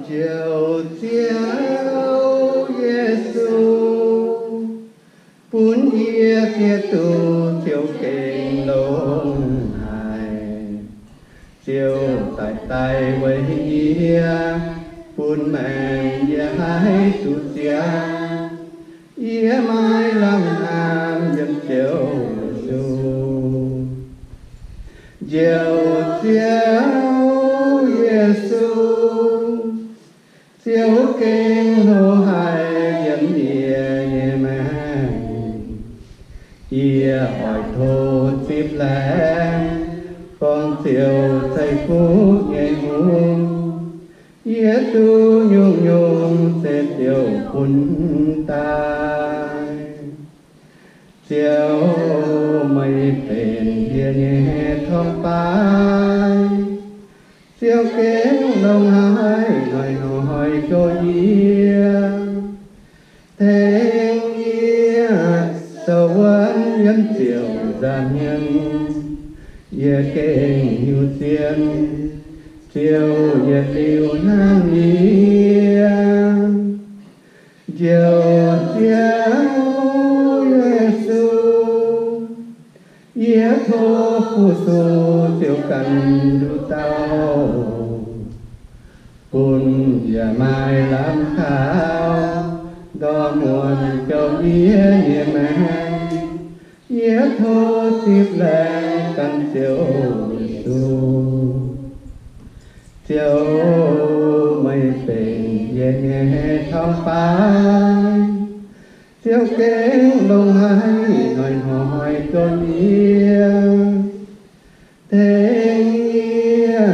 Njoux Ziouv Yesu, bun yie ziex duqv Ziouv gengh longx haic. Ziouv daic daic weic yie, bun maengc yie haih duqv ziangh. Yie maiv lamh hnamv yiem Ziouv Yesu. Njoux Ziouv Yesu, Ziouv gengh hlo haic yiem yie nyei maengc. Yie oix tov zipv laengz, gorngv Ziouv ceix fuqv nyei hungh. Yie duqv nyungc-nyungc se Ziouv bun daaih. Ziouv, meih benx yie nyei torngv baaix. Ziouv gengh longx haic, hnoi-hnoi goux yie, tengx yie sou wuonv yiem ziouc nza'hmien. Yie gengh hiuv zien, Ziouv yietc liuz hnamv yie. Njoux Ziouv Yesu, yie tov fu-sux ziouc ganh nduqc dauh, bun yie maaih lamh kaux ndorm muonz goux yie nyei maengc. Yie tov zipv laengz ganh Ziouv Yesu. Ziouv, meih benx yie nyei tauv-fai. Ziouv gengh longx haic, hnoi-hnoi goux yie, tengx yie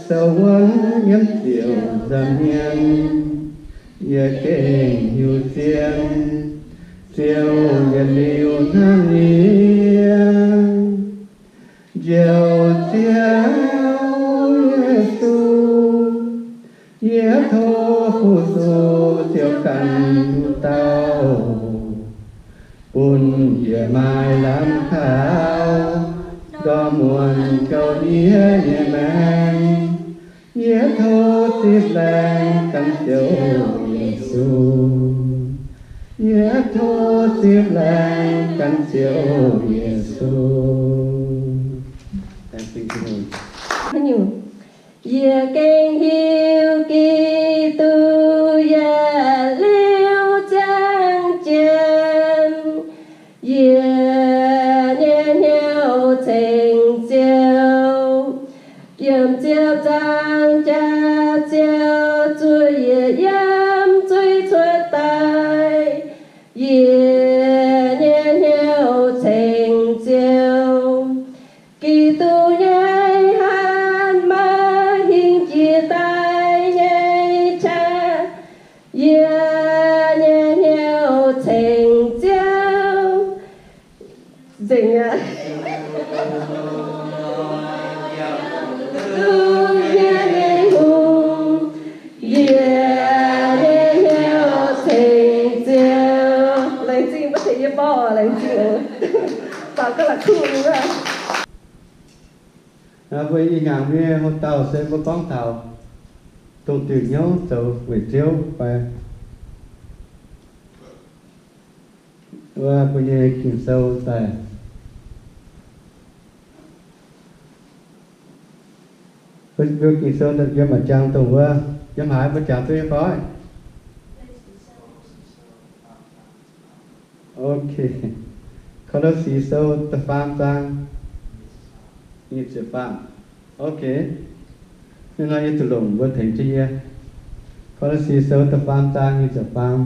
sou wuonv yiem ziouc nza'hmien. Yie gengh hiuv zien, Ziouv yietc liuz hnamv yie. Njoux Ziouv Yesu, yie tov fu-sux ziouc ganh nduqc dauh, bun yie maaih lamh kaux ndorm muonz goux yie nyei maengc. Yie tov zipv laengz ganh Ziouv Yesu. Yie tov zipv laengz ganh Ziouv Yesu. Yie gengh hiuv Giduc yietc liuz ziangh jiem, yie nyei hnyouv ceng Ziouv, yiem Ziouv nzangc jaax Ziouv zuov yie yiem zuiz cuotv daaih. Yie nyei hnyouv ceng Ziouv, Giduc nyei hatc maaz hingh jiex daaih nyei qaqv. Yie nyei hnyouv ceng Ziouv, nzengc aqv. Duqv yie nyei hungh, yie nyei hnyouv ceng Ziouv. Laengz zingh mbuo tengx yie borqv, laengz zingh oc. Baaux ga'laqc kuv wuov. Mbuo ih hnyangx nyei hoc dauh se mbuo gorngv taux dongh diuh hnyouv zoux weic Ziouv fai wuov mbuo nyei Ging-Sou daaih. Mbuo Ging-Sou yiem maaih jangx dongh wuov, yiem haaix mbuo jangx duqv nyei fai? Ok. Ko^lo^si Sou da'faam zaang nyic ziepc faam. Ok. Ninh nor yie zuqc longc mbuo tengx jienv yie. Ko^lo^si Sou da'faam zaang nyic ziepc faam.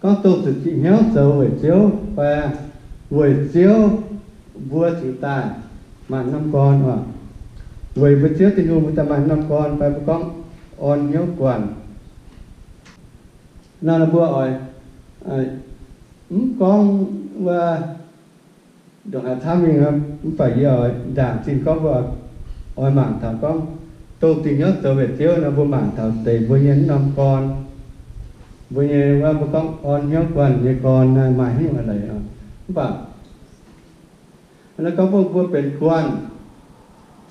Gorngv dongh zuqc diuh hnyouv zoux weic Ziouv fai weic Ziouv mbuo cingx daaih maaih norm gorn oc. Weic mbuo Ziouv Tin-Hungh mbuo daaih maaih norm gorn fai mbuo gorngv orn hnyouv guanh. Nor mbuo oix mv gorngv wuov ndongc haaix camv mingh, mv baac yie oix ndaangc zingh gorngv mbuo oix mangc taux gorngv dongh diuh hnyouv zoux weic Ziouv nor, mbuo mangc taux deix mbuo nyei norm gorn, mbuo nyei wuov mbuo gorngv orn hnyouv guanh nyei gorn naaiv maaih haaix nyungc leiz oc. Mv baac naaiv gorngv mbuo, mbuo benx guanh,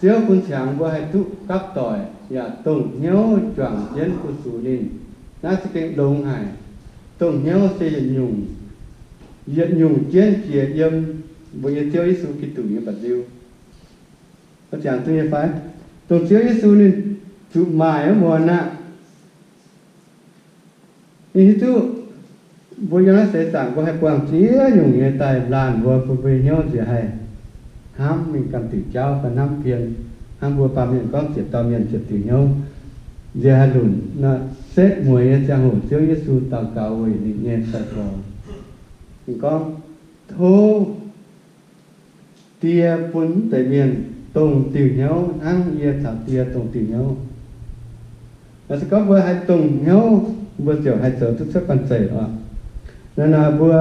Ziouv bun qangx mbuo haih duqv gapv doic yaac dongh hnyouv juangc jienv fu-sux ninh. Naaiv za'gengh longx haic. Dongh hnyouv se yietc nyungc, yietc nyungc jienv jiex yiem mbuo nyei Ziouv Yesu Giduc nyei mba'nziu. Oix jangx duqv nyei fai? Dongh Ziouv Yesu ninh zuqc maaic wuov muonz aqv. Ninh hiuv duqv mbuo yiem naaiv seix zaangc mbuo haih buangh ziex nyungc nyei daaih laanh mbuo, bun mbuo nyei hnyouv nziex haih hnamv mingh gamh diuc jauv fai hnamv pien, hnangv mbuo baamh mienh gorngv ziepc dauh mienh ziepc diuc hnyouv, nziex haih lunc nor, setv mueiz nyei ziangh hoc Ziouv Yesu daux gaux weic ninh nyei sai-gorx. Ninh gorngv, tov Die bun mv deix mienh dongh diuh hnyouv hnangv yie caux Die dongh diuh hnyouv. Se gorngv mbuo haih dongh hnyouv, mbuo ziouc haih zoux duqv cuotv banh zeic oc. Naaiv nor mbuo,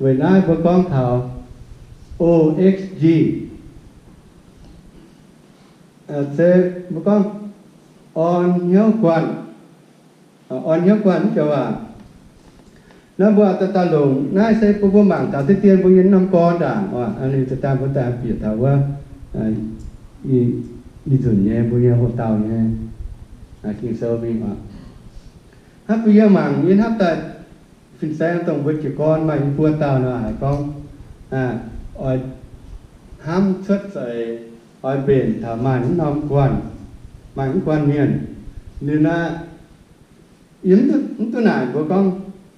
weic naaiv mbuo gorngv taux O X G, se mbuo gorngv orn hnyouv guanh. Orn hnyouv guanh mv joux waac. Naaiv mbuo daaih daaih longc naaiv se bun mbuo mangc taux deix dien mbuo nyei norm gorn ndaangc oc. Liuz daaih mbuo daaih bieqc taux wuov, ih nzunc nyei mbuo nyei hoc dauh nyei Ging-Sou mingh oc. Hnangv bun yie mangc yie hnamv daaih fin-saeng dongh mbuo jiez gorn maaih i buo dauh nor haiz gorngv, oix hnamv cuotv za'eix, oix mbenc taux maaih mv norm guanh, maaih mv guanh mienh. Liuz naaiv yie mv duqv naaic mbuo gorngv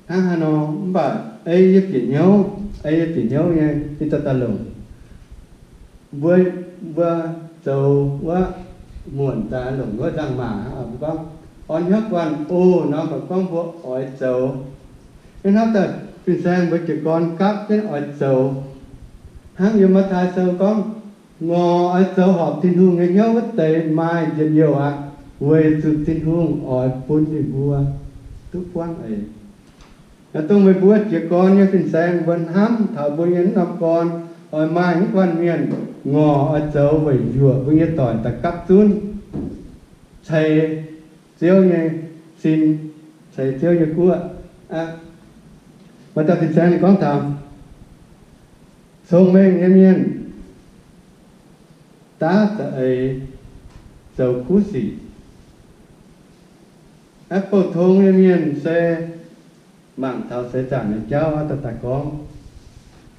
hnangv haaix nor, mv baac ei yie bieqc hnyouv, ei yie bieqc hnyouv nyei, yie daaih daaih longc mbuo, mbuo zoux wuov muonc daaih longc wuov nzangc-maac hnangv, mbuo gorngv orn hnyouv guanh oc nor, mbuo gorngv mbuo oix zoux. Hnangv daaih fin-saeng mbuo jiez gorn gapv jienv oix zoux. Hnangv yiem Matv^taai Sou gorngv, ngorc oix zoux horpc Tin-Hungh nyei hnyouv wuov deix maaih njien-youh aqv, weic zuqc Tin-Hungh oix bun ninh mbuo duqv buangv eix. Naaiv dongh meih mbuo jiez gorn nyei fin-saeng mbuo hnamv taux mbuo nyei mv norm gorn oix maaih mv guanh mienh, ngorc oix zoux weic njuoqc mbuo nyei doic daaih gapv zunv ceix Ziouv nyei sin, ceix Ziouv nyei guoqv. Maaih dauh fin-saeng ninh gorngv taux, cong-mengh nyei mienh daav za'eix zoux kuv sic. Bouh tong nyei mienh se mangc taux seix zaangc nyei jauv daaih daaih gorngv.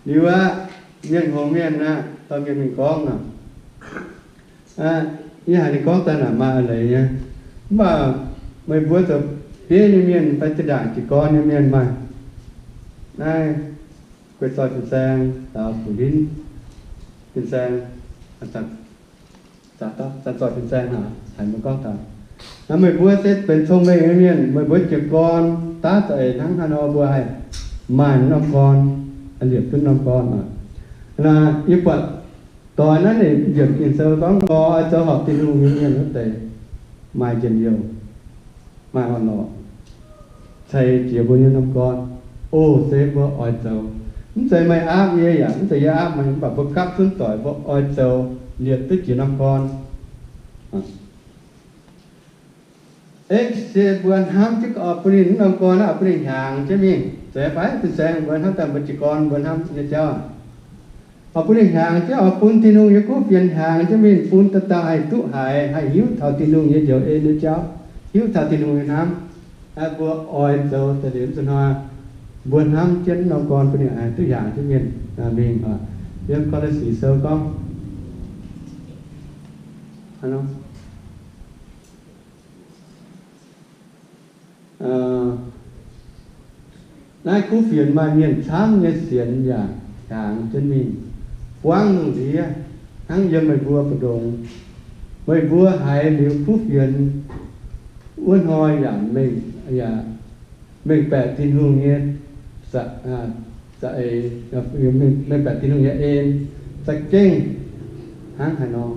Liuz aqv, mienh hngongx mienh aqv, dorh mienh mingh gorngv nor, yie haiz ninh gorngv daaih naaic maaih eix leiz nyei. Mv baac meih mbuo zoux bieiv nyei mienh fai zinh ndaangc jiez gorn nyei mienh maaih naaiv guei zoih fin-saeng, daux fu'ninv fin-saeng, zanc zoih fin-saeng haic, haiz mbuo gorngv taux, naaiv meih mbuo se benx cong-mengh nyei mienh, meih mbuo jiez gorn daav za'eix hnangv haaix nor mbuo haih maaih norm gorn, liepc duqv norm gorn oc. Naaiv yie buatc doix naaiv ninh njiec Ging-Sou gorngv, ngorc oix zoux horpc Tin-Hungh nyei mienh wuov deix maaih njien-youh, maaih orn-lorqc, ceix jiez mbuo nyei norm gorn. O, se mbuo oix zoux, mv zeiz meih aapv yie yaac mv zeiz yie aapv meih, mv baac mbuo gapv zunv doic mbuo oix zoux liepc duqv jiex norm gorn. Aeqv, se mbuo hnamv jienv oix bun ninh mv norm gorn, oix bun ninh hnyangx jienv mingh. Zeiz fai fin-saeng mbuo hnamv daaih mbuo jiez gorn mbuo hnamv nyei jauv, oix bun ninh hnyangx jienv, oix bun Tin-Hungh nyei kuv fienx hnyangx jienv mingh, bun dauh dauh haih duqv haiz, haih hiuv taux Tin-Hungh nyei njoux en nyei jauv, hiuv taux Tin-Hungh nyei hnamv. Mbuo oix zoux da'liuz zuqc hnoi mbuo hnamv jienv norm gorn bun ninh haih duqv hnyangx jienv mingh, mingh. Yiem Ko^lo^si Sou gorngv, naaiv kuv fienx maaih mienh camv nyei sienx yaac hnyangx jienv mingh, buangv lungh ndiev hnangv yiem meih mbuo mbu'ndongx. Meih mbuo haiz liuz kuv fienx wuov hnoi yaac mengh, yaac mengh baeqc Tin-Hungh nyei za'eix, mengh baeqc Tin-Hungh nyei en za'gengh hnangv haaix nor,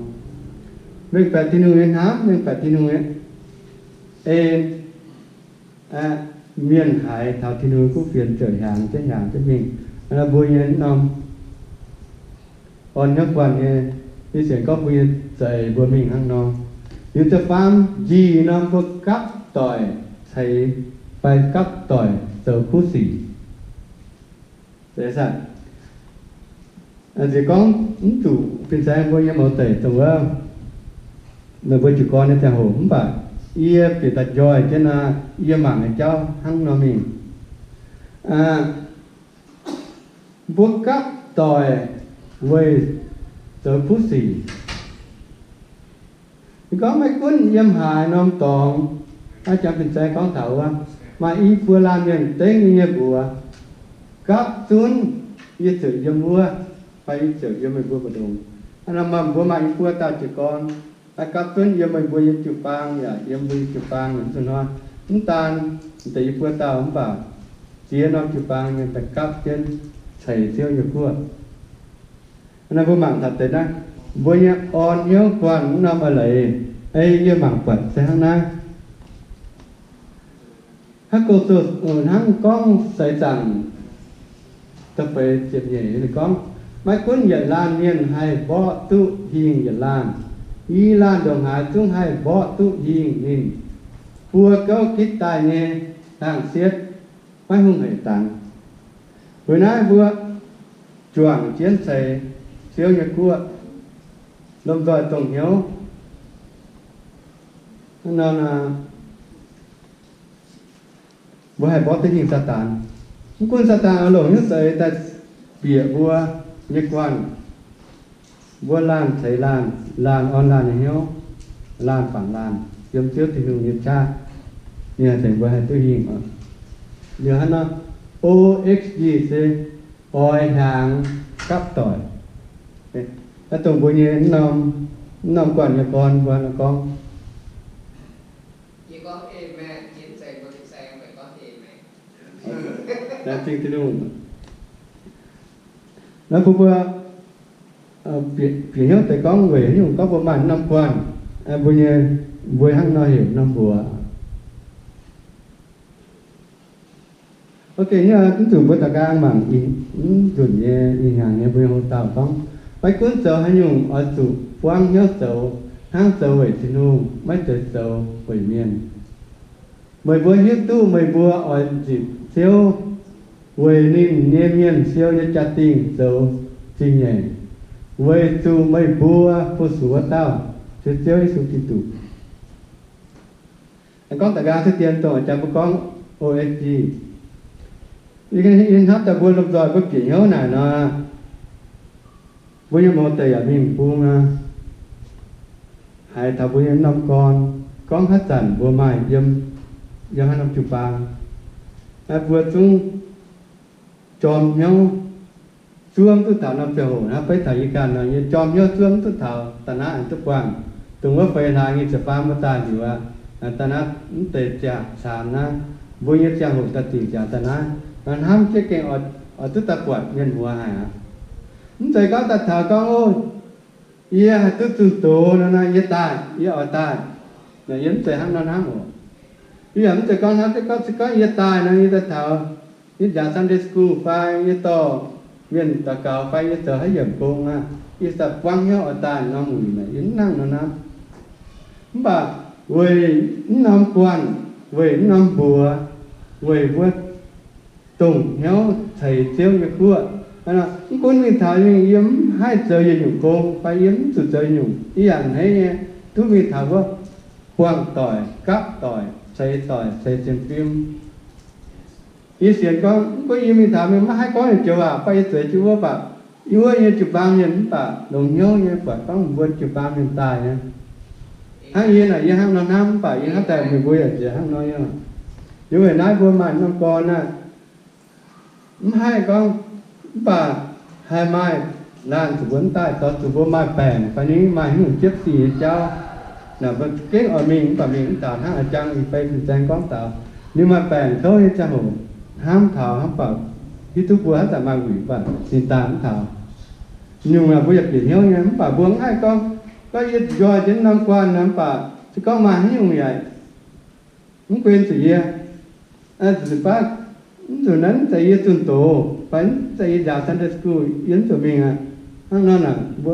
mengh baeqc Tin-Hungh nyei hnamv, mengh baeqc Tin-Hungh nyei en. Mienh haiz taux Tin-Hungh kuv fienx ziouc hnyangx jienv, hnyangx jienv mingh. Mbuo nyei norm orn hnyouv guanh nyei, yie sienx gorngv mbuo nyei za'eix mbuo mingh hnangv nor. Liuz da'faam njiec norm mbuo gapv doic ceix fai gapv doic zoux kuv sic. Nziex gorngv mv zuqc fin-saeng mbuo nyei mouz deic dongh wuov, meih mbuo jiez gorn nyei ziangh hoc, mv baac yie bieqc daaih njoih jienv naaiv, yie mangc nyei jauv hnangv nor mingh. Mbuo gapv doic weic zoux kuv sic. Ninh gorngv maiv gunv yiem haaix norm dorngx, aa, jangx fin-saeng gorngv taux wuov, maaih i buo laanh mienh dengv yie nyei mbuox, gapv zunv yie ziouc yiem wuov, fai yie ziouc yiem meih mbuo mbu'ndongx. Aa, mbuo maaih i buo dauh jiez gorn, gapv zunv yiem meih mbuo nyei jiu-baang yaac yiem mbuo nyei jiu-baang nzunc hnoi. Mv daan deix i buo dauh mv baac ziex norm jiu-baang mienh daaih gapv jienv ceix Ziouv nyei guoqv. Naaiv mbuo mangc taux deix naaiv, mbuo nyei orn hnyouv guanh mv norm a'leiz, ei yie mangc buatc se hnangv naaiv. Hnangv Gong-Zoh hnangv gorngv seix zaangc da'feix ziepc nyeic ninh gorngv, maiv gunv yietc laanh mienh haih mborqv duqv hingh yietc laanh, i laanh ndongc haaix zungv haih mborqv duqv hingh ninh. Mbuo gouv gitv daaih nyei hlang sietv maiv hungh hec dangx. Weic naaiv mbuo juangc jienv ceix Ziouv nyei guoqv, lomh nzoih dongh hnyouv. Hnangv nor, mbuo haih mborqv duqv hingh Saadaan. Mv gunv Saadaan oix longc hnyouv seix daaih bieqc mbuo nyei guanh, mbuo laanh ceix laanh, laanh orn laanh nyei hnyouv, laanh bangc laanh, yiem Ziouv Tin-Hungh nyei qaqv, ninh haih tengx mbuo haih duqv hingh oc. Liuz hnangv nor, O X G se oix hiaangx gapv doic. Naaiv dongh mbuo nyei mv norm guanh nyei gorn mbuo gorngv. Laengz zingh Tin-Hungh. Naaiv bun mbuo bieqc hnyouv deix gorngv weic haaix nyungc gorngv mbuo maaih norm guanh, mbuo nyei, mbuo hnangv nor heuc norm mbuox. Ok, mv zuqc mbuo daux nqaang mangc, mv nzunc nyei ih hnyangx nyei mbuo nyei hoc dauh gorngv, maiv gunv zoux haaix nyungc oix zuqc buangv hnyouv zoux, hnangv zoux weic Tin-Hungh, maiv zeiz zoux weic mienh. Meih mbuo hiuv duqv meih mbuo oix nzipc Ziouv weic ninh nyei mienh siou nyei jaa-dingh zoux zingh nyeic, weic zuqc meih mbuo fu-sux wuov dauh se Ziouv Yesu Giduc. Gorngv daux nqaang se dien dongh jangx mbuo gorngv O X G. Yie hnamv daaih mbuo lomh nzoih mbuo bieqc hnyouv naaic nor, mbuo nyei mouz deix yaac mingh bung aqv. Haiz taux mbuo nyei norm gorn, gorngv haaix zanc mbuo maaih yiem, yiem haaix norm jiu-baang, mbuo zungv jorm hnyouv zuov mv duqv taux norm ziangh hoc hnangv. Beiv taux yie ganh nor, yie jorm hnyouv zuov mv duqv taux da'naaiv aengx duqv buangh. Dongh wuov feix hlaax nyei ziepc faam mbuo daaih liuz aqv, da'naaiv mv deix ziangh caanx naaiv, mbuo nyei ziangh hoc daaih dingc ziangx da'naaiv, hnamv jienv gengh oix duqv daaih buatc mienh muoz haic aqv. Mv zeiz gorngv daaih taux gorngv, ov, yie haih duqv zunh doz nor, yie daaih, yie oix daaih. Yie mv zeiz hnangv nor hnamv oc. Yie yaac mv zeiz gorngv hnamv, gorngv se gorngv yie daaih nor, yie daaih taux, yie njaaux Sunday school fai yie dorh mienh daux gaux fai yie zoux haaix yiemc gong aqv, yie daaih buangv hnyouv oix daaih norm wuic naaic, yie mv hnangv nor hnamv. Mv baac weic mv norm guanh, weic mv norm mbuox, weic mbuo dongh hnyouv ceix Ziouv nyei guoqv. Mv gunv mingh taux yie mv haih zoux yietc nyungc gong fai yie mv zuqc zoux nyungc, yie yaac a'hneiv nyei duqv mingh taux wuov buangh doic, gapv doic, ceix doic, ceix zien fim. Yie sienx gorngv mv gunv yie mingh taux mingh maiv haih gorngv yietc joux waac, mv baac yie zueiz jienv wuov baac, yie wuov nyei jiu-baang mienh mv baac longx hnyouv nyei buatc gorngv mbuo jiu-baang mienh daaih nyei. Hnangv yie naaic, yie hnangv nor hnamv, mv baac yie hnamv daaih meih mbuo yaac nziex hnangv nor nyei. Liuz weic naaiv mbuo maaih norm gorn aqv, mv haih gorngv, mv baac haih maaih laanh zuqc mbuo mv daaih, dorh zuqc mbuo maaih baengc fai ninh maaih haaix nyungc jiepv sic nyei jauv, naaic mbuo gengh oix mingh, mv baac mingh mv daaih hnangv a'jang Ih Fei fin-saeng gorngv daux, ninh maaih baengc kouv nyei ziangh hoc hnamv taux, hnamv baac hiuv duqv mbuo haaix zanc maaih wuic, mv baac ninh daaih mv taux. Nyungc naaic mbuo yaac bieqc hnyouv nyei, mv baac mbuo mv haih gorngv, gorngv yie njoih jienv norm guanh nor, mv baac se gorngv maaih haaix nyungc yaac mv guen zuqc yie. Zuqc baav, mv zuqc naaiv mv zeiz yie zunh doz, fai mv zeiz yie njaaux Sunday school, yie mv zuqc mingh aqv. Hnangv nor naaic mbuo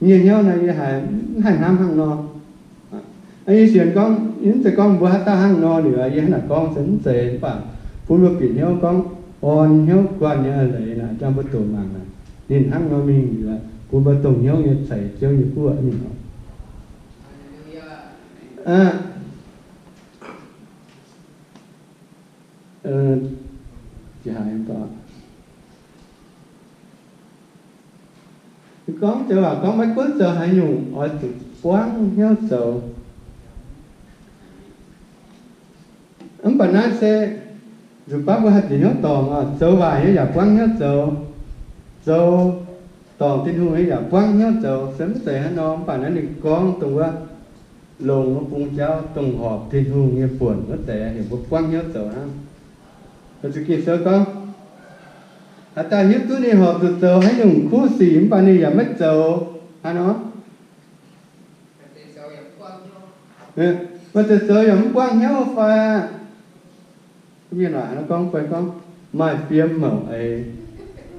nyei hnyouv naaic yie haiz mv haih hnamv hnangv nor. Yie sienx gorngv, yie mv zeiz gorngv mbuo haaix dauh hnangv nor liuz, yie hnangv naaic gorngv se mv zeiz, mv baac bun mbuo bieqc hnyouv gorngv orn hnyouv guanh nyei a'leiz naaic, jangx mbuo doqc mangc naaic, ninh hnangv nor mingh liuz, bun mbuo dongh hnyouv nyei ceix Ziouv nyei guoqv nyei. Gorngv joux waac gorngv maiv gunv zoux haaix nyungc oix zuqc buangv hnyouv zoux. Mv baac naaiv se nzuqc baav mbuo haih bieqc hnyouv dorngc oc. Zoux waaic nyei yaac buangv hnyouv zoux, zoux dorngc Tin-Hungh nyei yaac buangv hnyouv zoux, se mv zeiz hnangv nor. Mv baac naaiv ninh gorngv dongh wuov longx wuov bung jauv, dongh horpc Tin-Hungh nyei buonc wuov deix heuc mbuo buangv hnyouv zoux hnangv. Zuqc Ging-Sou gorngv, haaix dauh hiuv duqv ninh horpc zuqc zoux haaix nyungc kuv sic mv baac ninh yaac maiv zoux, hnangv nor, maaih deix zoux yaac mv buangv hnyouv fai aqv. Mienh waac gorngv fai gorngv, maaih fiem mouc eix,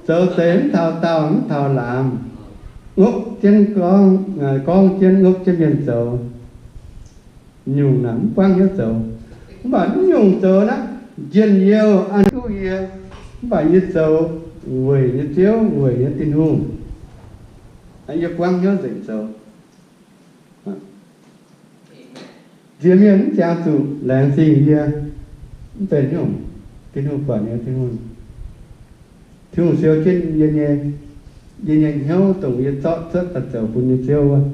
zoux deix mv taux daauh mv taux laamz, ngopv jienv gorngv, gorngv jienv ngopv jienv mienh zoux. Nyungc naaic mv buangv hnyouv zoux. Mv baac mv nyungc zoux naaiv, njien-youh an duqv yie, mv baac yie zoux weic nyei Ziouv, weic nyei Tin-Hungh. Yie buangv hnyouv nzengc zoux. Nziex mienh mv jangx zuqc laengz zingh yie, mv benx nyungc. Tin-Hungh buatc nyei, Tin-Hungh, Tin-Hungh siou jienv yie nyei, yie nyei hnyouv dongh yie zorqv cuotv daaih zoux bun nyei Ziouv wuov.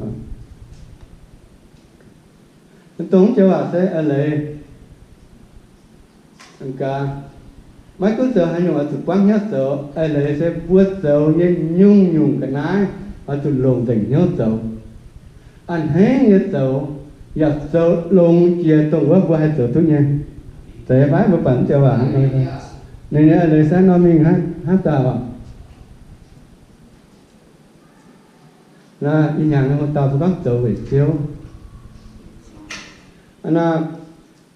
Dongh joux waac se a'leiz. Gaax, maiv gunv zoux haaix nyungc oix zuqc buangv hnyouv zoux. A'leiz se mbuo zoux nyei nyungc-nyungc ga'naaiv oix zuqc longc nzengc hnyouv zoux, a'hneiv nyei zoux, yaac zoux longx jiex dongh wuov mbuo haih zoux duqv nyei. Zeiz fai? Mbuo buatc joux waac hnangv nor. Ninh nyei a'leiz se hnangv nor mingh hnangv daaih oc. Naaiv ih hnyangx nyei hoc dauh mbuo gorngv zoux weic Ziouv. Naaiv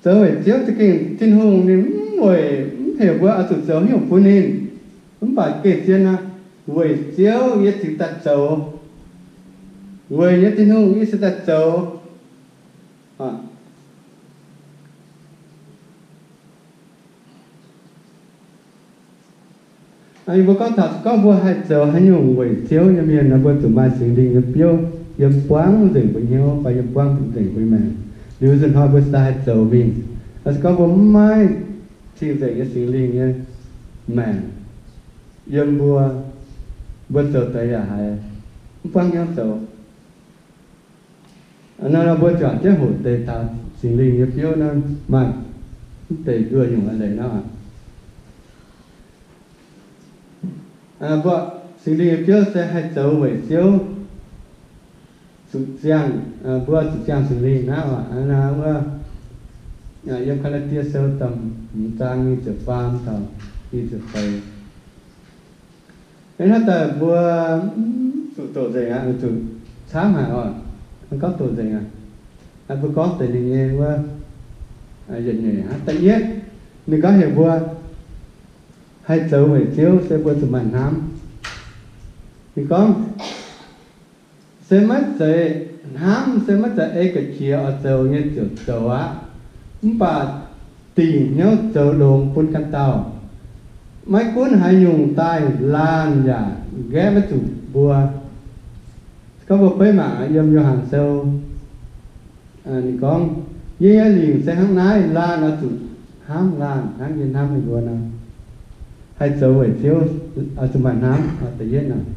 zoux weic Ziouv za'gengh Tin-Hungh ninh mv weic mv heuc mbuo oix zuqc zoux haaix nyungc bun ninh. Mv baac gengh zien naaiv, weic Ziouv yie cingx daaih zoux. Weic nyei Tin-Hungh yie cingx daaih zoux. Mbuo gorngv taux gorngv mbuo haih zoux haaix nyungc weic Ziouv nyei mienh nor, mbuo zuqc maaih Singx Lingh nyei biouv yiem buangv nzengc mbuo hnyouv fai yiem buangv nzengc mbuo maengc. Liuz nzunc hnoi mbuo se haih zoux mingh. Se gorngv mbuo mv maaih cing-nzengc nyei Singx Lingh nyei maengc yiem mbuo, mbuo zoux deix yaac haiz mv buangv hnyouv zoux. Naaiv mbuo juangc jienv hoqc deix taux Singx Lingh nyei biouv naaiv maaih mv deix nduoh nyungc a'leiz nor. Mbuo Singx Lingh nyei biouv se haih zoux weic Ziouv zuqc ziangh, mbuo zuqc ziangh Singx Lingh naaiv oc. Wuov, yiem Gaa^laa^tie Sou da'hmz zaang nyic ziepc faam taux nyic ziepc feix. Hnangv naaiv daaih mbuo zuqc doqc nzengc aqv, zuqc camv haic oc. Gorngv doqc nzengc aqv. Mbuo gorngv deix ninh nyei wuov yietc nyeic hnangv. Da'yietv, ninh gorngv heuc mbuo haih zoux weic Ziouv se mbuo zuqc maaih hnamv. Ninh gorngv, se maiv zeiz hnamv, se maiv zeiz ei ga'qiex oix zoux nyei ziouc zoux aqv. Mv baac dingc hnyouv zoux longx bun ganh dauh. Maiv gunv haaix nyungc daaih, laanh yaac nqaeqv maiv zuqc mbuo. Se gorngv mbuo beiv mangc yiem Yo^han Sou, ninh gorngv, yie nyei lingc se hnangv naaiv, laanh oix zuqc hnamv laanh hnangv yie hnamv ninh mbuo nor. Haih zoux weic Ziouv oix zuqc maaih hnamv. Da'yietv naaic,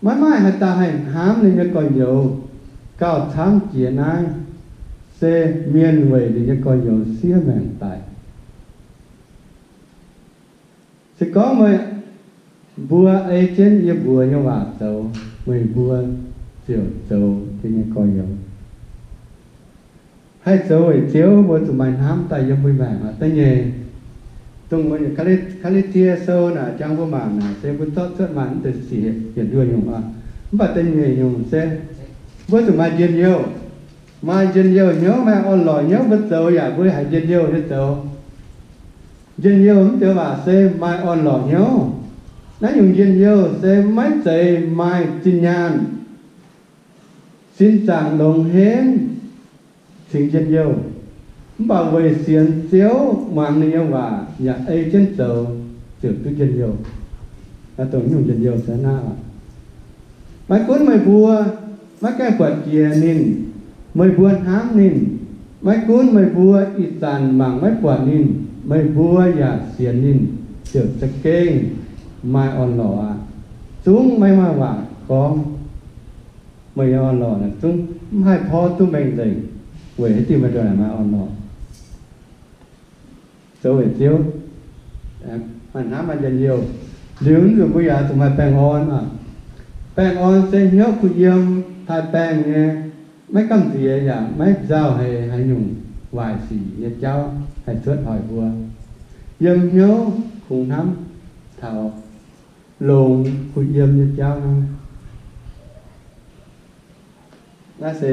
maiv maaih haaix dauh haih hnamv ninh nyei gorx-youz gauh camv jiex naaiv, se mienh weic ninh nyei gorx-youz siev maengc daic. Se gorngv meih mbuo ei jienv yie mbuox nyei waac zoux, meih mbuo ziouc zoux yie nyei gorx-youz. Haih zoux weic Ziouv mbuo zuqc maaih hnamv daaih yiem mbuo maengc aqv. Da'nyeic, dongh Gaa^laa^tie Sou naaic jangx mbuo mangc naaic se mbuo zorqv cuotv maaih mv deix siec hietc nduoh nyungc aqv. Mv baac da'nyeic nyungc se mbuo zuqc maaih njien-youh. Maaih njien-youh hnyouv, maaih orn-lorqc hnyouv, mbuo zoux yaac mbuo haiz njien-youh nyei zoux. Njien-youh mv deix waac se maaih orn-lorqc hnyouv. Naaiv nyungc njien-youh se maiv zeiz maaih zinh nyaanh, sin zaangc longx henv cingx njien-youh. Mv baac weic sienx Ziouv, muangx ninh nyei waac yaac ei jienv zoux, ziouc duqv njien-youh. Naaiv dongh nyungc njien-youh se naaiv aqv. Maiv gunv meih mbuo maiv gaengh buatc jiex ninh, meih mbuo hnamv ninh. Maiv gunv meih mbuo ih zanc mangc maiv buatc ninh, meih mbuo yaac sienx ninh, ziouc za'gengh maaih orn-lorqc aqv. Zungv maiv maaih waac gorngv meih nyei orn-lorqc naaic zungv mv haih porv duqv mengh nzengc, weic haaix diuc meih ndongc naaic maaih orn-lorqc? Zoux weic Ziouv, maaih hnamv maaih njien-youh. Liuz nzunc mbuo yaac zuqc maaih baengh orn aqv. Baengh orn se hnyouv kuh yiem, taaih baengh nyei, maiv gamh nziex yaac maiv nzauh haic haaix nyungc waaic sic nyei jauv haih cuotv hoic mbuo. Yiem hnyouv kungx hnamv taux longx kuh yiem nyei jauv hnangv. Naaiv se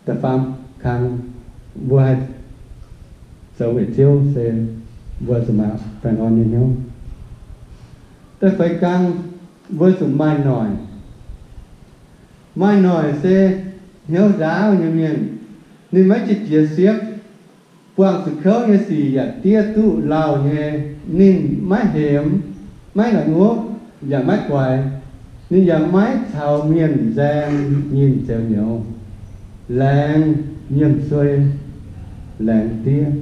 da'faam kang mbuo haih zoux weic Ziouv se mbuo zuqc maaih baengh orn nyei hnyouv. Da'feix kang mbuo zuqc maaih noic. Maaih noic se hnyouv ndaauv nyei mienh, ninh maiv jiex jiex siepv, buangh zuqc kouv nyei sic yaac diev duqv lauh nyei. Ninh maiv hemx, maiv naaic ngopv, yaac maiv guaix. Ninh yaac maiv caux mienh nzaeng nyinh nzeux nyouz, laengz nyiemc suei, laengz diev.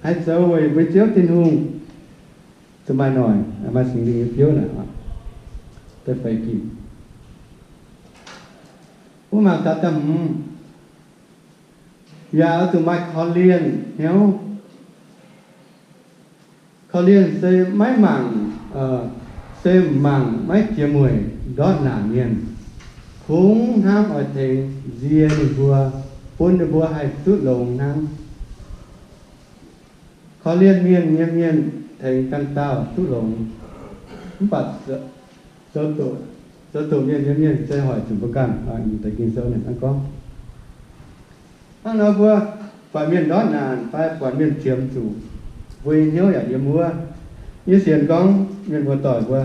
Haih zoux weic mbuo Ziouv Tin-Hungh, zuqc maaih noic, maaih Singx Lingh nyei biouv naaic, da'feix ginc. Wuov mangc gaax da'hmz, yaac oix zuqc maaih korv-lienh hnyouv. Korv-lienh se maiv mangc, se mangc maiv jiex mueic ndortv naanc mienh, kungx hnamv oix tengx nzie ninh mbuo, bun ninh mbuo haih duqv longx hnangv. Korv-lienh mienh nyei mienh tengx ganh dauh duqv longx, mv baac zoux doqc, zoux doqc mienh nyei mienh se hoic zuqc mbuo ganh. Deix Ging-Sou naaiv gorngv, hnangv nor mbuo buatc mienh ndortv naanc fai buatc mienh qiemx zuqc, mbuo nyei hnyouv yaac yiem wuov. Yie sienx gorngv mienh muoz-doic mbuo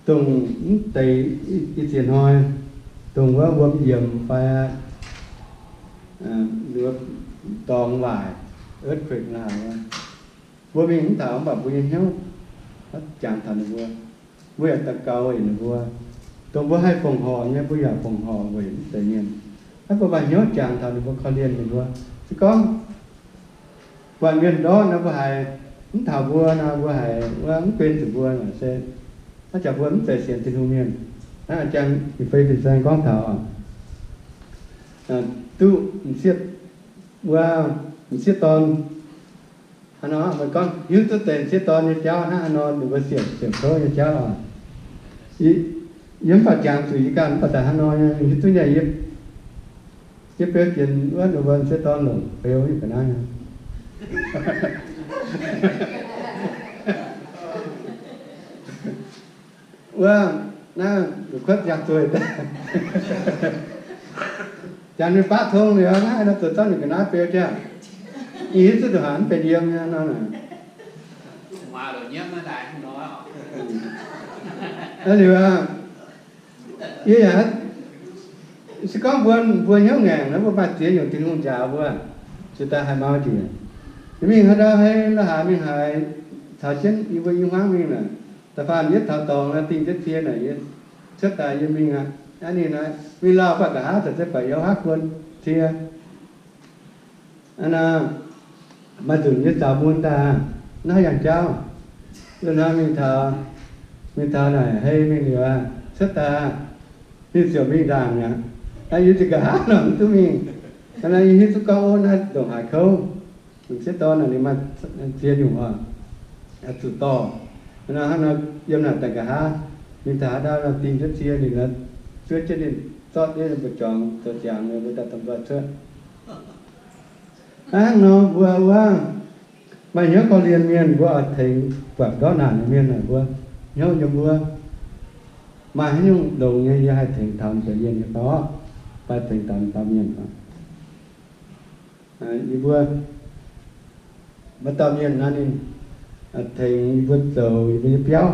dongh mv deix ih ziex hnoi, dongh wuov wuom yiemx fai dorngx waaic, earthquake naaic, mbuo mingh mv taux, mv baac mbuo nyei hnyouv jangx taux ninh mbuo. Mbuo yaac daux gaux weic ninh mbuo. Dongh mbuo haih fongc horc nyei, mbuo yaac fongc horc weic mv deix mienh. Naaiv mbuo maaih hnyouv jangx taux ninh mbuo, korv-lienh ninh mbuo. Se gorngv buatc mienh ndortv nor, mbuo haiz mv taux mbuo nor, mbuo haiz wuov mv guen zuqc mbuo nor se, haaix jaax mbuo mv zeiz sienx Tin-Hungh mienh. Naaiv jangx E^fe^so Fin-Saeng gorngv taux duqv m'sieqv, wuov m'sieqv dorn, haaix nor meih gorngv hiuv duqv deix m'sieqv dorn nyei jauv hnangv haaix nor, ninh mbuo siepv, siepv kouv nyei jauv oc. Yie mv baac jangx zuqc yie ganh mv baac daaih hnangv nor, hiuv duqv nyei, yie, yie beu jienx wuov ninh mbuo m'sieqv dorn longc beu yie ga'naaiv. Wuov, naaiv kuotv ziangh zueih daaih, jangx ninh baqv tong liuz, naaiv nor zuqc zorqv ninh ga'naaiv beu jienv. Yie hiuv duqv ndongc haaix mv benx yiem nyei nor. Liuz, yie yaac, se gorngv mbuo, mbuo hnyouv ngaengc nor, mbuo maaih ziex nyungc Tin-Hungh njaaux mbuo, ziouc daaih haih mau njiec. Mingh haaix ndau hei la'haaix mingh haaix, caux jienv yie mbuo i hmuangv mingh naaic, da'faanh yietv taux dorngx dingh jienv cie naaic, yie cuotv daaih yie mingh aqv. Aa, ninh naaic mingh lauh baac nqa'haav caux se baac yie haav guon cie. Aa, maaih nzunc yie zaux mun daaih, naaiv yangh jauv, yie hnoi mingh taux, mingh taux naaic hei mingh liuz, cuotv daaih, ninh ziouc mingh ndaangc aqv. Yie zinh nqa'haav nor mv duqv mingh. Aa, yie hiuv duqv gorngv, ov, naaiv ndongc haaix kouv. M'sieqv dorn naaic ninh maaih ziex nyungc oc, zuqc dorh. Hnangv nor yiem naaic daaih nqa'haav, ninh taux haaix ndau nor dingh jienv cie ninh, zuov jienv ninh, zorqv jienv ninh mbu'zorngx zoux ziangx, ninh mbuo daaih domh cuotv. Hnangv nor mbuo wuov maaih hnyouv korv-lienh mienh, mbuo oix tengx buatc ndortv naanc nyei mienh naaic, mbuo hnyouv yiem wuov, maaih haaix nyungc longx nyei yie haih tengx taux deix mienh nyei fai, fai tengx taux dauh mienh. Yie mbuo, maaih dauh mienh naaiv ninh tengx yie mbuo zoux yie mbuo nyei biauv,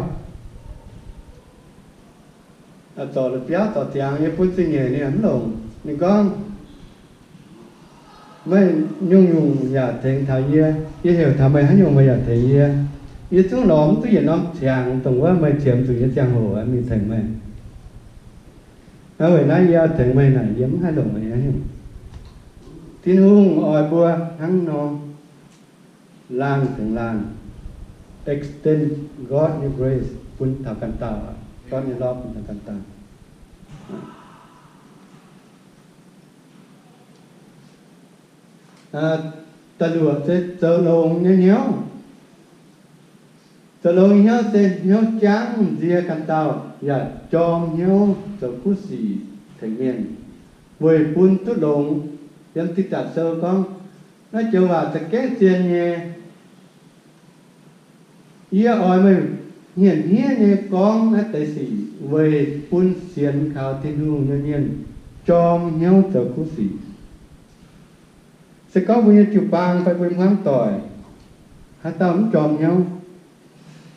zorc la'biauv zorc ziangx, yie bun zingh nyeic ninh mv longc. Ninh gorngv, meih nyungc-nyungc yaac tengx taux yie, yie heuc taux meih haaix nyungc meih yaac tengx yie. Yie zungv lorz mv duqv yietc norm ziangx dongh wuov meih qiemx zuqc nyei ziangh hoc mingh tengx meih. Weic naaiv yie tengx meih naaic yie mv haih longc meih haaix nyungc. Tin-Hungh oix mbuo hnangv nor, laanh tengx laanh, extend God nyei grace bun taux ganh dauh, God nyei love bun taux ganh dauh. Da'luoqc se zoux longx nyei hnyouv. Zoux longx nyei hnyouv se hnyouv jangv nzie ganh dauh yaac jorm hnyouv zoux kuv sic tengx mienh, weic bun duqv longx. Yiem Tin Daaih Sou gorngv, naaiv joux waac za'gengh zien nyei. Yie oix meih hmien hniev nyei gorngv naaiv deix sic weic bun sienx kaux Tin-Hungh nyei mienh jorm hnyouv zoux kuv sic. Se gorngv mbuo nyei jiu-baang fai mbuo hmuangv doic, haaix dauh mv jorm hnyouv,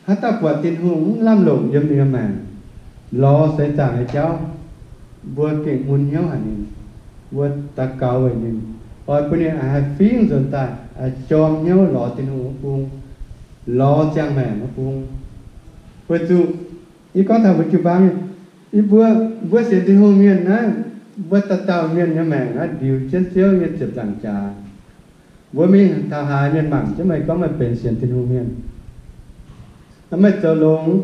haaix dauh buatc Tin-Hungh mv lamh longc yiem ninh nyei maengc, lorz seix zaangc nyei jauv, mbuo gengh mun hnyouv haic ninh, mbuo daux gaux weic ninh, oix bun ninh haih fingx nzuonx daaih, jorm hnyouv lorz Tin-Hungh wuov bung, lorz ziangh maengc wuov bung. Weic zuqc yie gorngv taux mbuo jiu-baang mienh, yie mbuo, mbuo sienx Tin-Hungh mienh naaiv, mbuo dauh dauh mienh nyei maengc naaiv ndiux jienv Ziouv nyei ziepc nzaangc jaax. Mbuo mingh taux haaix mienh mangc jienv meih gorngv meih benx sienx Tin-Hungh mienh. Meih zoux longx,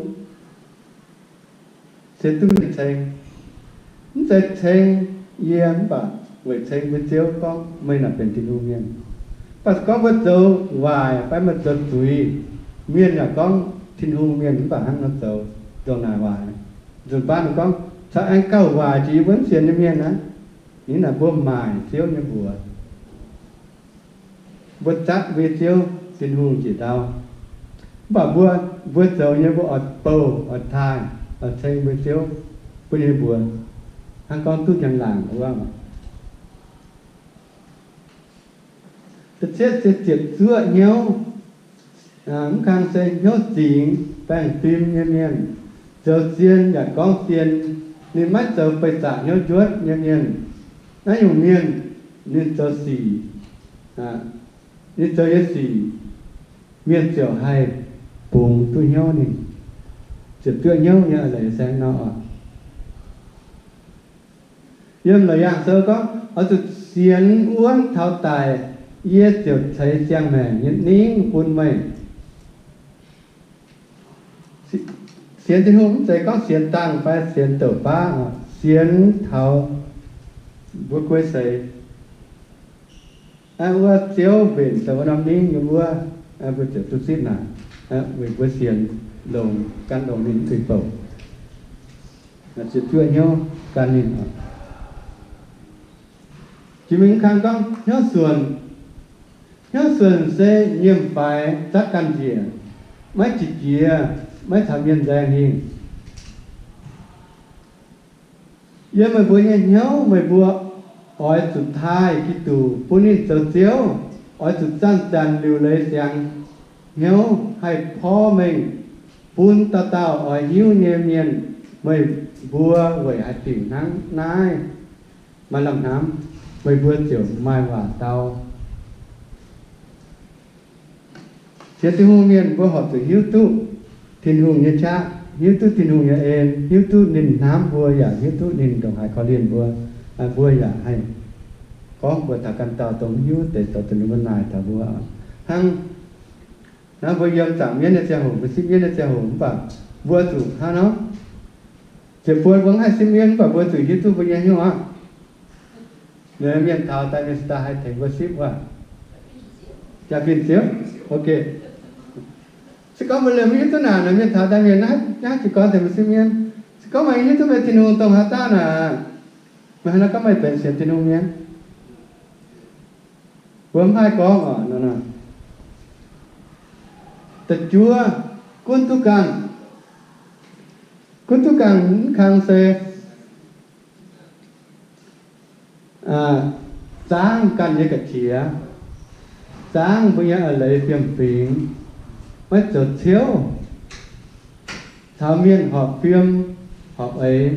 sienx duqv mienh ceng. Mv zeiz ceng yie mv baac weic ceng mbuo Ziouv gorngv meih naaic benx Tin-Hungh mienh. Mv baac se gorngv mbuo zoux waaic fai meih zoux zuiz, mienh yaac gorngv Tin-Hungh mienh mv baac hnangv nor zoux, zoux naaic waaic. Nzunc baav ninh gorngv caux aengx gauh waaic jiex yie mbuo mv sienx nyei mienh aqv. Ninh naaic mbuo maaic Ziouv nyei mbuox. Mbuo zatv mbuo nyei Ziouv Tin-Hungh njiec ndau. Mv baac mbuo, mbuo zoux nyei mbuo oix bouh, oix taaih, oix ceng mbuo Ziouv bun ninh mbuox hnangv gorngv duqv njang-laangc wuov. Da'cietv se ziepc zuoqv hnyouv, mv kang se hnyouv zingx baengh fim nyei mienh, zoux zien yaac gorngv zien, ninh maiv zoux feix zaqc hnyouv njuotv nyei mienh. Naaiv nyungc mienh ninh zoux sic, ninh zoux nyei sic, mienh ziouc haih bungx duqv hnyouv ninh. Ziepc zuoqv hnyouv nyei eix leiz se nor oc. Yiem Laauc Yaangh Sou gorngv, oix zuqc sienx wuonv taux daic, yie ziouc ceix ziangh maengc nyei ningv bun meih. Sienx Tin-Hungh mv zeiz gorngv sienx dangh fai sienx douc baav, sienx taux mbuo guei seix. Wuov Ziouv mbenc daaih wuov norm ningv nyei wuov, mbuo ziouc duqv zipv naaic, weic mbuo sienx longx, gan longx ninh duih bouc. Ziepc zuoqv hnyouv gan ninh. Jiex mingh kang gorngv hnyouv suonc. Hnyouv suonc se nyiemc faix zatv ganh njiec, maiv qiex jiez, maiv caux mienh nzaeng hingh. Yiem meih mbuo nyei hnyouv meih mbuo oix zuqc taaih Giduc bun ninh zoux Ziouv, oix zuqc zanc-zanc liuc leiz siangx hnyouv haih porv mengh bun dauh dauh oix hiuv nyei mienh, meih mbuo weic haaix diuc hnangv naaiv maaih lamh hnamv, meih mbuo ziouc maaih waac dau. Sienx Tin-Hungh mienh mbuo horpc zuqc hiuv duqv Tin-Hungh nyei qaqv, hiuv duqv Tin-Hungh nyei en, hiuv duqv ninh hnamv mbuo yaac hiuv duqv ninh ndongc haaix korv-lienh mbuo. Mbuo yaac haih gorngv mbuox taux ganh dauh dongh mv hiuv deix zoux deix ninh mbuo naaic taux mbuo. Hnangv naaiv mbuo yiem zaangc mienv nyei ziangh hoc, mbuo sipv mienv nyei ziangh hoc mv baac mbuo zuqc hnangv nor, ziepc buo mbuo mv haih sipv mienv mv baac mbuo zuqc hiuv duqv mbuo nyei hnyouv aqv. Mienh taux daaih mienh se daaih haih tengx mbuo sipv wuov. Jaa-fin ziouv, ok. Se gorngv mbuo liemh mv hiuv duqv naaic, mienh taux daaih mienh naaiv ziouc gorngv tengx mbuo sipv mienv. Se gorngv meih hiuv duqv meih Tin-Hungh dongh haaix dauh naaic, meih hnangv naaiv gorngv meih benx sienx Tin-Hungh mienh. Mbuo mv haih gorngv oc. Da'juov, gunv duqv ganh. Gunv duqv ganh mv kang se zaangv ganh nyei ga'qiex, zaangv mbuo nyei a'leiz fiem-fingx, maiv zoux ciouv caux mienh horpc fiem horpc eix,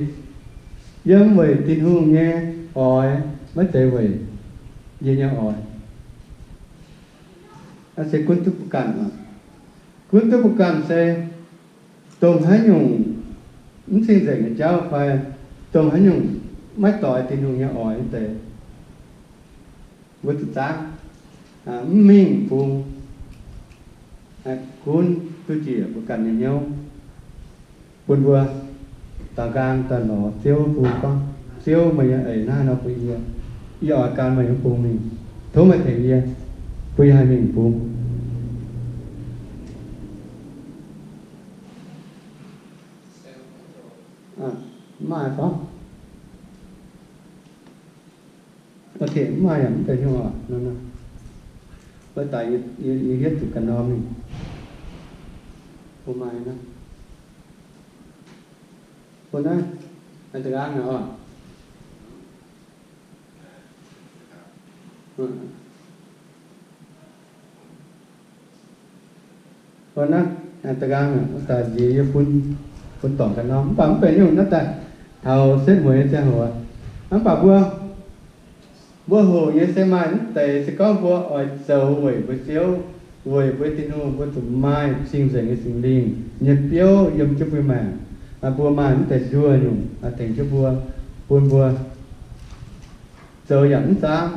yiem weic Tin-Hungh nyei oix, maiv zeiz weic yie nyei oix. Naaiv se gunv duqv mbuo ganh oc. Gunv duqv mbuo ganh se dongh haaix nyungc mv cing-nzengc nyei jauv fai dongh haaix nyungc maiv doix Tin-Hungh nyei oix wuov deix, mbuo zuqc zaangv, mv mingh bung, gunv duqv njiec mbuo ganh nyei hnyouv, bun mbuo daaux nqaang daaih lorz Ziouv bung gorngv, Ziouv, meih nyei eix naaiv nor bun yie, yie oix gan meih nyei bung mingh. Tov meih tengx yie, bun yie haih mingh bung. Mv maaih gorngv, ok, mv maaih yaac mv deix hnyouv oc. Wuov daaih yie hietv zuqc ganh norm mingh. Bun maaih naaiv, bun naaiv, da'nqaang naaic oc. Bun naaiv, da'nqaang naaic, wuov daaih nziex yie bun bun dorngc ganh nor. Mv baac mv benx nyungc naaiv daaih taux setv mueiz nyei ziangh hoc. Mv baac mbuo, mbuo hoqc nyei se maaih mv deix, se gorngv mbuo oix zoux weic mbuo Ziouv, weic mbuo Tin-Hungh, mbuo zuqc maaih cing-nzengc nyei Singx Lingh nyei biouv yiem jienv mbuo maengc. Mbuo maaih mv deix nduoh nyungc tengx jienv mbuo, bun mbuo zoux yaac mv zaamv,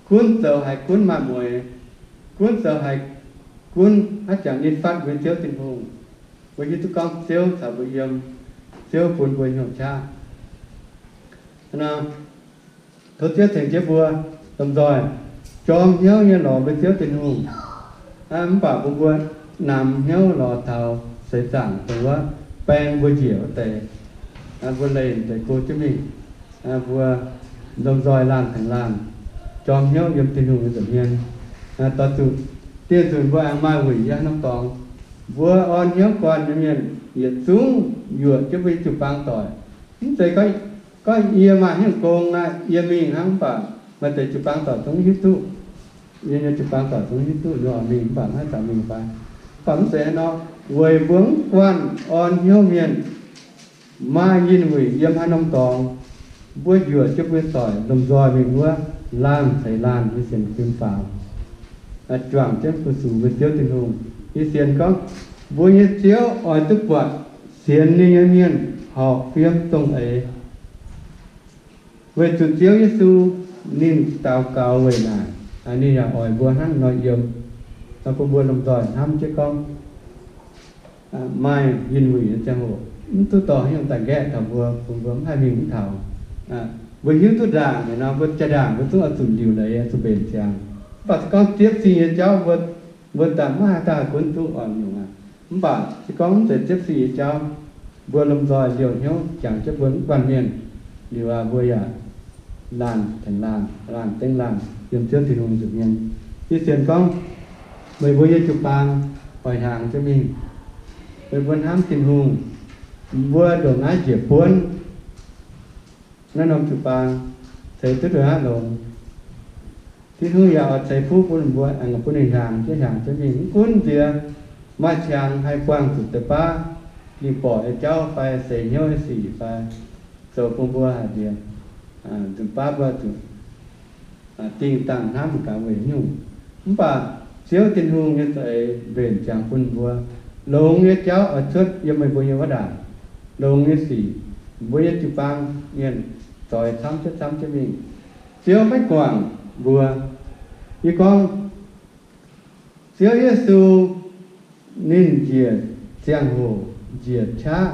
gunv zoux haiz gunv maaih mueiz, gunv zoux haiz gunv haaix jangx ninh fatv mbuo Ziouv Tin-Hungh. Mbuo hiuv duqv gorngv Ziouv caux mbuo yiem, Ziouv bun mbuo hnyouv qaqv. Tov Ziouv ceng jienv mbuo lomh nzoih jorm hnyouv nyei lorz mbuo Ziouv Tin-Hungh. Mv baac bun mbuo namx hnyouv lorz taux seix zaangc dongh wuov baeng mbuo njiec wuov deix, mbuo leih deix go jienv mingh. Mbuo lomh nzoih laanh tengx laanh jorm hnyouv yiem Tin-Hungh nyei nza'hmien. Doix zuqc dieh nzunc mbuo aengx maaih wuic yiem haaix norm dorngx, mbuo orn hnyouv guanh nyei mienh yietc zungv yuoqc jienv mbuo nyei jiu-baang doic. Mv zeiz gorngv yie maaih hnyouv gong naaiv yie mingh hnangv, mv baac maaih deix jiu-baang doic zungv hiuv duqv. Yie nyei jiu-baang doic zungv hiuv duqv yie oix mingh, mv baac maiv zeiz mingh fai. Mv baac mv zeiz haaix nor, weic mbuo mv guanh orn hnyouv mienh maaih yinh wuic yiem haaix norm dorngx, mbuo yuoqc jienv mbuo doic lomh nzoih mingh wuov laanh ceix laanh nyei sienx fim faaux, juangc jienv fu-sux mbuo Ziouv Tin-Hungh. Yie sienx gorngv mbuo nyei Ziouv oix duqv buatc sienx ninh nyei mienh horpc fiem dongh eix. Weic zuqc Ziouv Yesu ninh daux gaux weic naaic, ninh yaac oix mbuo hnangv nor yiem. Bun mbuo lomh nzoih hnamv jienv gorngv maaih yinh wuic nyei ziangh hoc, mv duqv dorh haaix nyungc daaih nqaeqv taux mbuo, bun mbuo mv haih mingh mv taux. Mbuo hiuv duqv ndaangc nor, mbuo jaa-ndaangc mbuo zungv oix zuqc liuc leiz, zuqc mbenc ziangx. Mv baac se gorngv ziepv sing nyei jauv mbuo, mbuo daaih maiv haih daaih gunv duqv oix nyungc aqv. Mv baac se gorngv mv zeiz ziepv sing nyei jauv, mbuo lomh nzoih liouh hnyouv jangx jienv mbuo mv guanh mienh liuz aqv, mbuo yaac laanh tengx laanh, laanh tengx laanh yiem Ziouv Tin-Hungh nza'hmien. Yie sienx gorngv meih mbuo nyei jiu-baang oix hiaangx jienv mingh. Meih mbuo hnamv Tin-Hungh, mbuo ndongc naaiv njiec buonv naaiv norm jiu-baang ceix duqv ndongc naaiv longx. Tin-Hungh yaac oix ceix fuqv bun mbuo, aengx bun ninh hiaangx jienv, hiaangx jienv mingh. Mv gunv nziex maaih qangx haih buangh zuqc deix baav, ging-borqc nyei jauv fai seix hnyouv nyei sic fai, zoux bun mbuo haic nziex nzunc baav mbuo zuqc dingh dangh hnamv gaax weic nyungc. Mv baac Ziouv Tin-Hungh nyei za'eix mbenc ziangx bun mbuo. Longx nyei jauv oix cuotv yiem meih mbuo nyei wuov ndaangc. Longx nyei sic, mbuo nyei jiu-baang mienh zoix camv jienv camv jienv mingh. Ziouv maiv guangc mbuo. Yie gorngv, Ziouv Yesu ninh njiec ziangh hoc njiec qaqv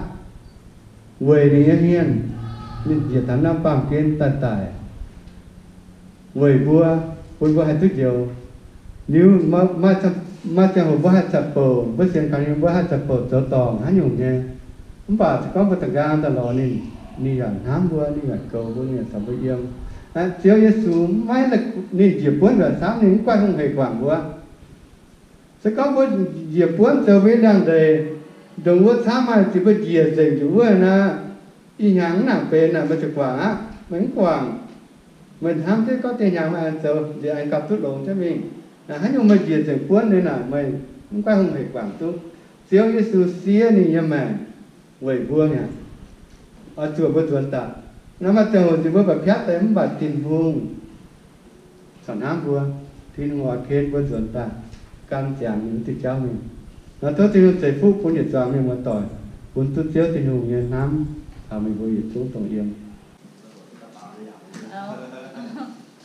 weic ninh nyei hmien, ninh njiec taux naaiv baamh gen daaih daic weic mbuo, bun mbuo haih duqv njoux. Liuz maaih, maaih ziangh hoc mbuo haih caqv-bouc, mbuo sienx kaux ninh mbuo haih caqv-bouc zoux dorngc haaix nyungc nyei. Mv baac se gorngv mbuo da'nqaang daaih lorz ninh, ninh yaac hnamv mbuo, ninh yaac goux mbuo, ninh yaac caux mbuo yiem. Ziouv Yesu maiv, ninh njiec buonv nzuonx camv, ninh mv guaih hungh heic guangc mbuo. Se gorngv mbuo njiec buonv zoux mbuo nyei liangx-ndeic, ndongc wuov camv maaih ziex mbuo njiec nzengc njiec wuov naaic, ih hnyangx mv nangc benx naaic meih ziouc guangc aqv. Meih mv guangc. Meih hnamv jienv gorngv dieh hnyangx meih aengx zoux nziex aengx gauh duqv longx jienv mingh. Naaic haaix nyungc meih njiec nzengc buonv nyei naaic meih mv guaih hungh heic guangc duqv. Ziouv Yesu siev ninh nyei maengc weic mbuo mi'aqv. Oix zuoqc mbuo nzuonx daaih. Naaiv maaih ziangh hoc nziex mbuo mba'piatv deix mv baac Tin-Hungh corc hnamv mbuo. Tin-Hungh oix ken mbuo nzuonx daaih gan ziangx ninh wuov diuh jauv mingh. Nor tov Tin-Hungh ceix fuqv bun yietc zuangx mienh muoz-doic, bun duqv Ziouv Tin-Hungh nyei hnamv caux meih mbuo yietc zungv dongh yiem.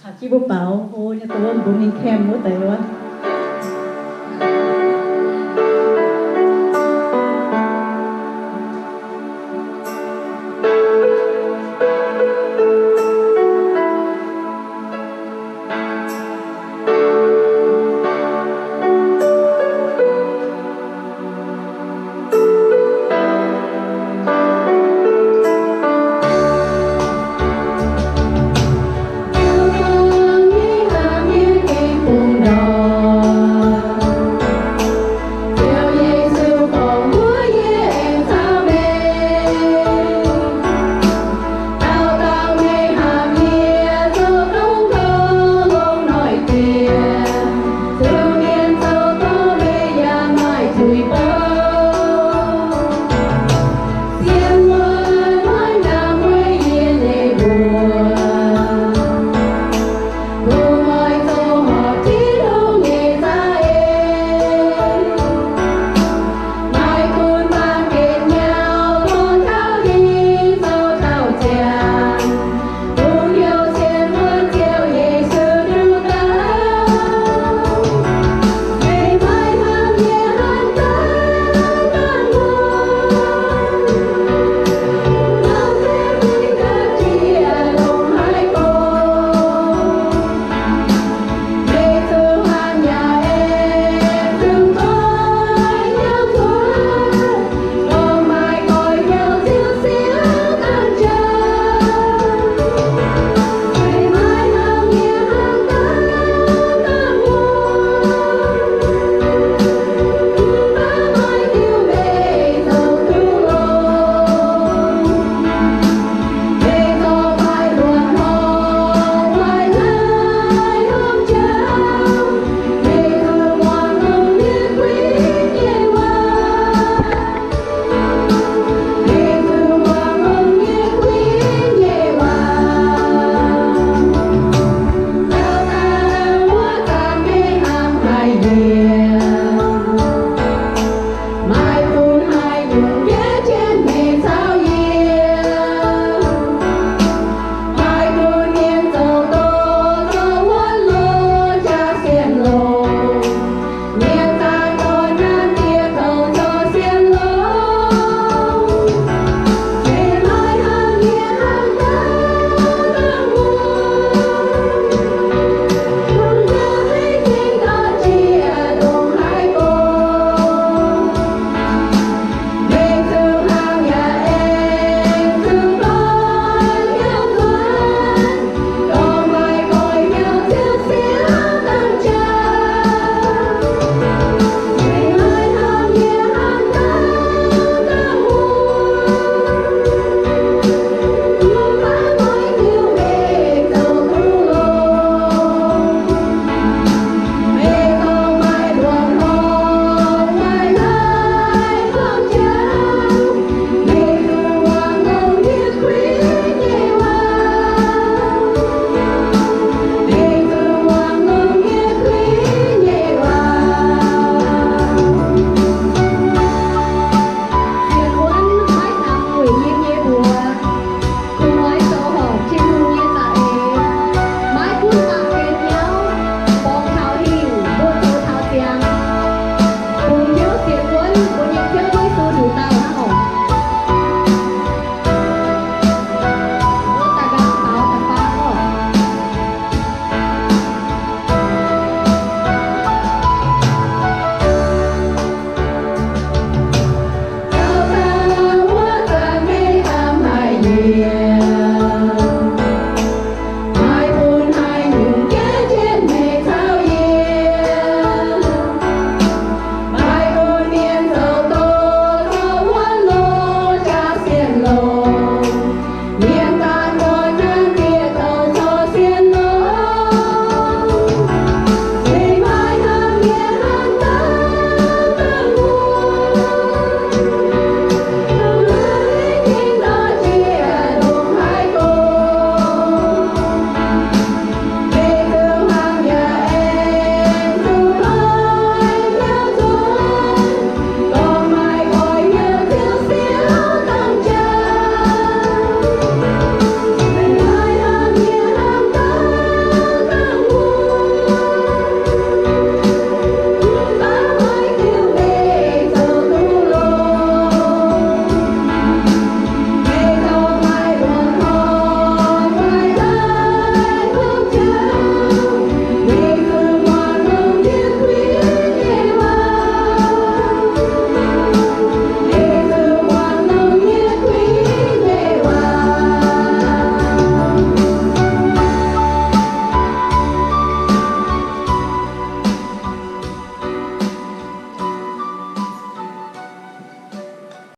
Caux jienv mbuo baaux hlo nyei dongh wuov mbuo mingh camp wuov deix wuov.